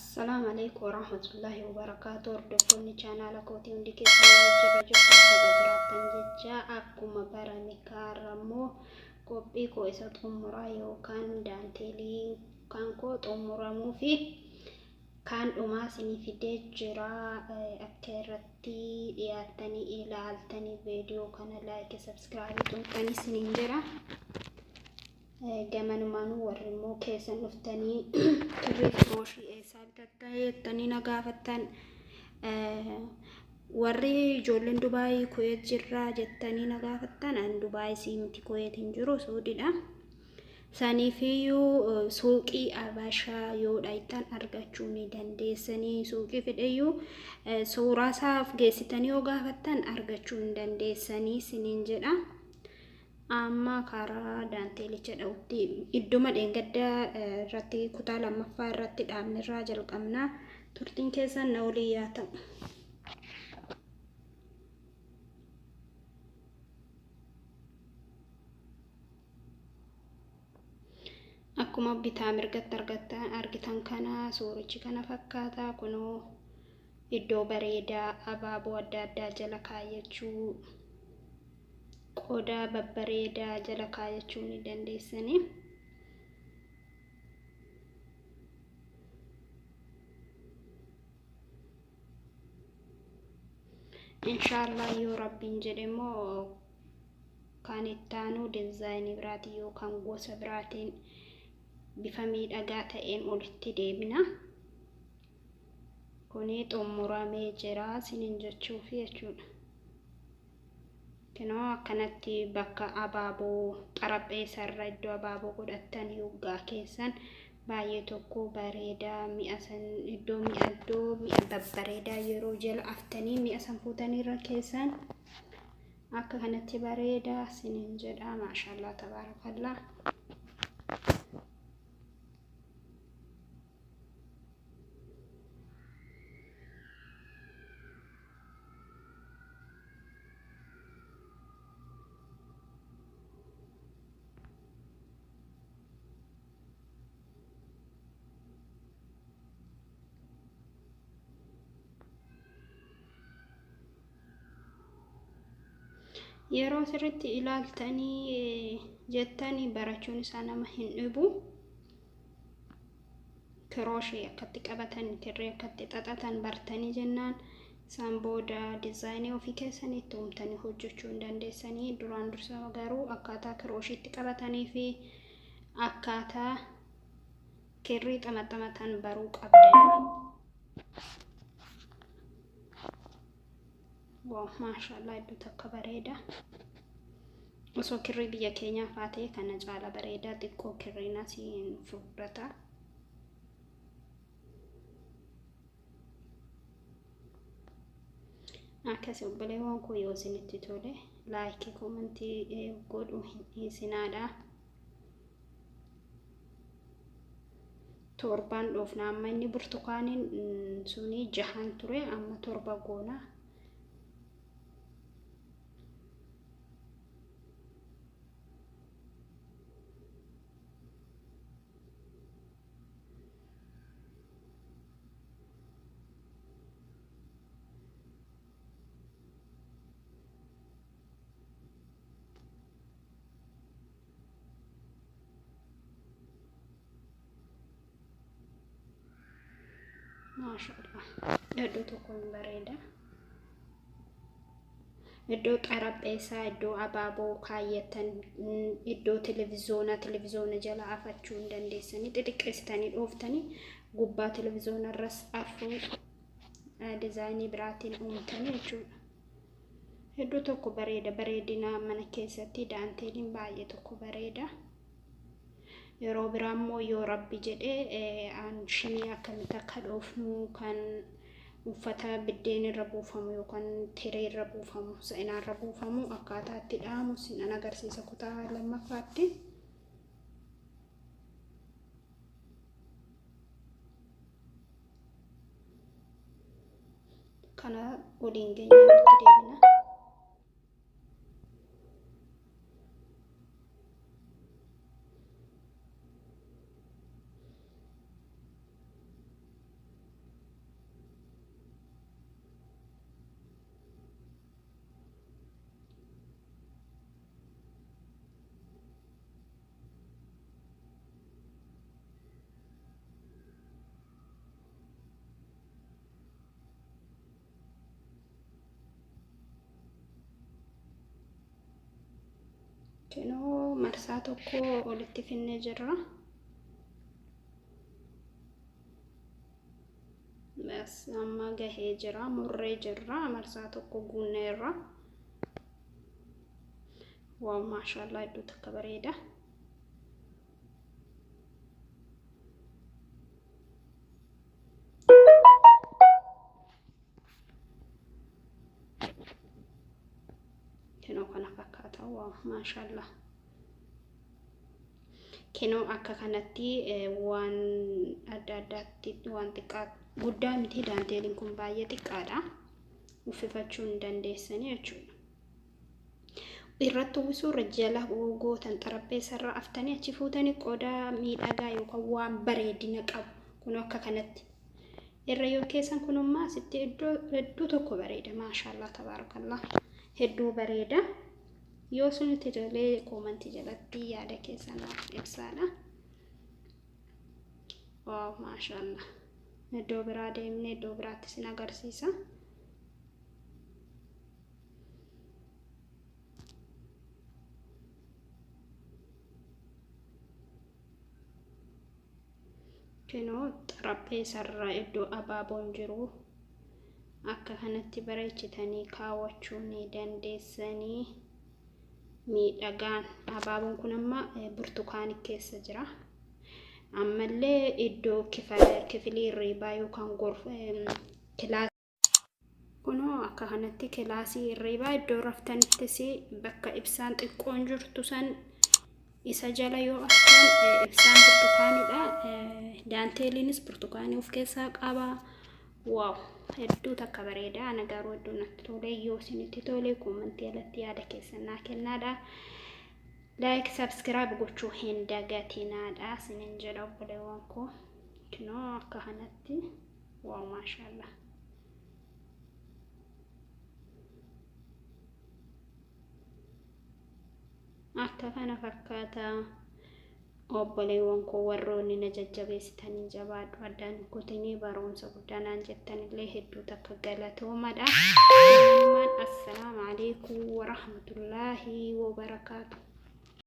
Assalaamu alaikum warahmatullahi wabarakaatu. Hordoftoonni chaanaala kootii hundi keessan jira jirtu bakka jiraattan jecha akkuma barame kaarrammoo qophii koo isa xumuraa yookaan daanteelii kan koo xumuramuu fi kaan dhumaa isinii fidee jira. Akka irratti dhiyaattanii ilaaltanii viidiyoo kana like subscribe tuqxanii isiniin jira. Gamanumaanuu warri immoo keessan dhuftanii kirrii kirooshii eessaa bitattan jettanii na gaafattan, warri ijoolleen Dubaayii Kuweet jirraa jettanii na gaafattan, an Dubaayii sii miti, Kuweet hin jiru, Suudiidha. Saniifiyyuu suuqii Abashaa yoo dhaytan argachuu ni dandeessanii. Suuqii fedhayyuu suuraa isaaf geessitanii yoo gaafattan argachuu hin dandeessanii siniin jedha. Amma karaa daanteelicha dha'utti idduma dheengaddaa irratti kutaa lammaffaa irratti dhaabnerraa jalqabna. Turtiin keessan na olii yaa ta'u. Akkuma bitaa mirgatti argitan kana suurichi kana fakkaata. Kunoo iddoo bareedaa abaaboo adda addaa jala kaayyachuu, qodaa babbareedaa jala kaayachuu ni dandeessanii. Inshaallah yoo Rabbiin jedhe immoo kan itti aanu dizaayinii biraatiin yookaan gosa biraatiin bifa miidhagaa ta'een olitti deebina. Kuni xumuramee jira isiniin jechuufi jechuudha. Kunoo akkanatti bakka abaaboo xarapheessarra iddoo abaaboo godhattan yoggaa keessan baay'ee tokko bareedaa. Mi'a san iddoo mi'a iddoo mi'a babbareedaa yeroo jala aftanii mi'a san fuutanii irra keessan akka kanatti bareedaa isiniin jedha. Maashaallah, tabaarakallaa. Yeroo sirriitti ilaaltanii jettanii barachuun isaa nama hin dhibu. Kirooshii akkatti qabatan, kirrii akkatti xaxatan bartanii jennaan isaan booda dizaayinii ofii keessanii itti uumtanii hojjechuu hin dandeessanii. Duraan dursa garuu akkaataa kirooshiitti qabatanii fi akkaataa kirrii xamaxamatan baruu qabdanii. Wow, maashaallah, iddoo takka bareeda. Osoo kirrii biyya keenyaa faa ta'e kana caala bareeda. Xiqqoo kirriin asii hin furdata. Akkasi obboleewwan koo, yoo isinitti tole like, comment godhuu hin dhiisinaadha. Torbaan dhoofna. Amma inni burtukaaniin suni jahan ture, amma 7 goona. Maashaallah, iddoo tokko hin bareeda. Iddoo xarapheessaa, iddoo abaaboo kaayyatan, iddoo televizoona, televizoona jala afachuu hin dandeessanii. Xixiqqeessitanii dhooftanii gubbaa televizoona irras afuu dizaayinii biraatiin uumtanii jechuudha. Iddoo tokko bareeda. Bareedina mana keessatti daanteeliin baay'ee tokko bareeda. Yeroo biraa immoo yoo Rabbi jedhee shinii akkamitti akka dhoofnu, kan uffata biddeen irra buufamu yookaan tiree irra buufamu, sa'inaa irra buufamu, akkaataa itti dhaamu sinan agarsiisa kutaa lammaffaatti. Kana waliin geenye walitti deebina. Kinoo marsaa tokko olitti finnee jirra. Bas amma gahee jira, murree jirra, marsaa tokko guunneerra. Waaw maashaallah hedduu takka bareeda. Kinoo kana fakkaata waaw maashaallah. Kinoo akka kanatti waan adda addaatti waan xiqqaa guddaa miti daanteeliin kun baay'ee xiqqaadha. Uffifachuu hin dandeessanii jechuudha. Irratti uwwisuu irra jala gootan xarapheessa irra aftanii achi fuutanii qodaa miidhagaa yookaan waan bareedina qabu kun akka kanatti irra yoo keessan kun ammaa asitti iddoo hedduu tokko bareeda maashaallah tabaarakallah hedduu bareeda. Yoo sunitti tolee koomantii jalatti yaada keessan naaf ibsaadha. Waaw maashaallah iddoo biraa deemnee iddoo biraatti sin agarsiisa. Kinoo xarapheessarra iddoo abaaboon jiru akka kanatti bareechitanii kaawwachuu ni dandeessanii. Miidhagaan abaaboon kun amma burtukaanii keessa jira. Ammallee iddoo kifilii hirribaa yookaan kilaasii kunoo akka kanatti kilaasii hirribaa iddoo raftanittis bakka ibsaan xiqqoon jirtu san isa jala yoo aftan ibsaan burtukaanidha. Daanteeliinis burtukaanii of keessaa qaba. Waaw hedduu takka bareeda. Ana garuu hedduu natti tole. Yoo isinitti tole koomantii alatti yaada keessan naa kennaadha. Like subscribe gochuu hin dagatinaadha isinin jedha obboleewwan koo. Kunoo akka kanatti waaw maashaallah. Akka kana fakkaata obboleewwan koo warroonni na jajjabeessitanii jabaadhu addaan kutinii barumsa guddaa naan jettanillee hedduu takka galatoomadha. Assalaamu alaikum warahmatullaahi wabarakaatu.